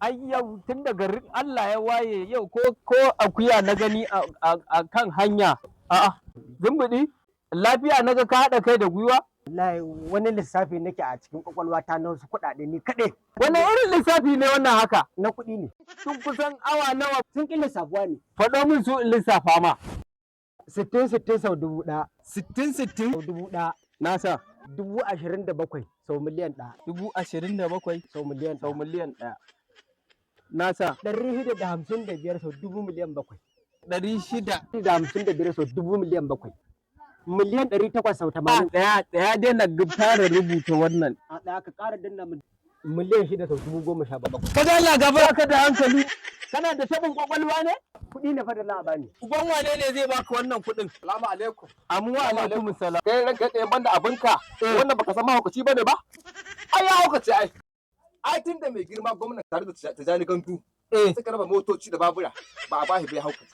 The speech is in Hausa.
Ai yau tun da garin Allah ya waye yau, ko akuya na gani a kan hanya. A'a, zumbuɗi, lafiya naga ka haɗa kai da gwiwa? Wallahi wani lissafi nake a cikin kwakwalwata na wasu kuɗaɗe ni kaɗai. Wani irin lissafi ne wannan haka? Na kuɗi ne. Tun kusan awa nawa? Sun ƙi lissafuwa ne. Faɗo min su in lissafa ma. 60 60 sau 1000. 60 60. Sau 1000. Na sa. 27,000 sau 1,000,000. 27,000. Sau miliyan Sau ɗaya. 1,000,000. Na sa. 655 sau 7,000,000. 600. 55 sau 7,000,000. 800,000 sau 80. Ɗaya ɗaya, daina fara rubuta wannan. A ɗaya, ka ƙara danna min 6,000 sau 17,000. Ka Allah gaba ka da hankali. Kana da tabin kwakwalwa ne? Kuɗi ne fa da za a bani. Uban wane ne zai baka wannan kuɗin? Salamu alaikum. Amu wa alaikum salam. Kai ranka ɗaya, banda abinka. Wannan baka san mahaukaci bane ba? Ai ya haukace ai. Ai tun da mai girma gwamna tare da Tijjani Gandu suka raba motoci da babura, ba a bashi bai haukace.